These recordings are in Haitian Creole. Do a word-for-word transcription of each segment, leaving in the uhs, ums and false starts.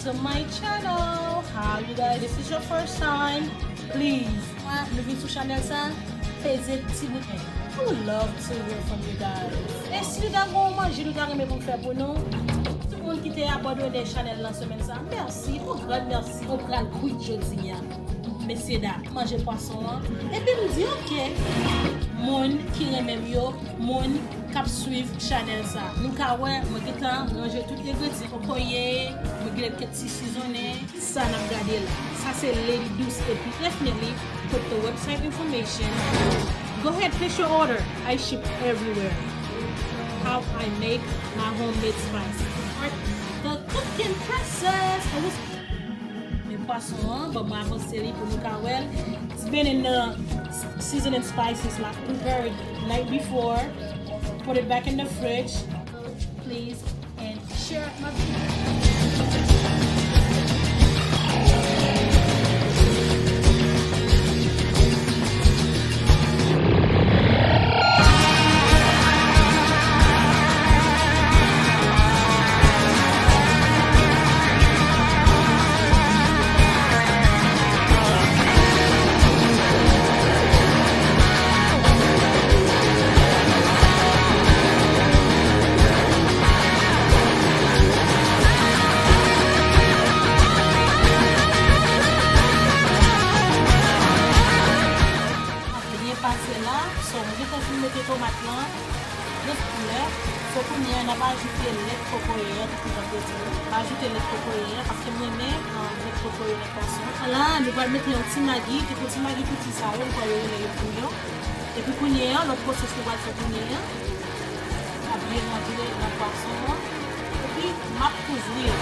To my channel. How you guys? This is your first time? Please, nou vin sou chanèl sa, peze ti bout men. I would love to hear from you guys. E si nou ta gen yon manje nou ta renmen pou m fè pou nou? Tout moun ki te abòne chanèl lan semèn sa, mèsi, yon gran mèsi. Nou pral kwit jodi a. Mesye dam, manje pwason an. Epi m di, "Ok." Moun ki renmen m yo, moun k ap swiv chanèl sa. Nou ka wè, mwen gentan ranje tout engredyan. Kokoye, mwen gen kèk ti sizonnen. Sa n ap gade la. Sa se Lady Douce epi definitely put the website information. Go ahead, place your order. I ship everywhere. How I make my homemade spices. Or the cooking process. Men pwason an, bon, mwen avanse li pou nou ka wè l. It's been in the s- seasoning spices, like, prepared night before. Put it back in the fridge. Please and share it, my people. Ap byen pase la. So, mwen gentan fin mete tomat lan. Lòt koulè. So, kounye a, n ap ajoute lèt kokoye a, tankou jan m te di nou. N ap ajoute lèt kokoye a, paske m renmen, ah, lèt kokoye nan pwason. La, nou pral mete yon ti magi, tout ti magi piti sa yo, nou pral rele yo bouyon. Epi kounye a, lòt pwosès nou pral fè kounye a, n ap melanje nan pwason an. Epi, m ap kouvri l.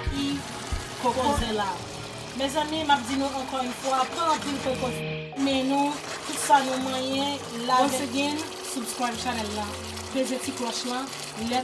Epi, kokoze la. Mezanmi, m ap di nou ankò yon fwa, pran anpil kokoz. Men nou, tout sa nou manyen, lave. Once again, subscribe channel la. Peze ti klòch lan. Lè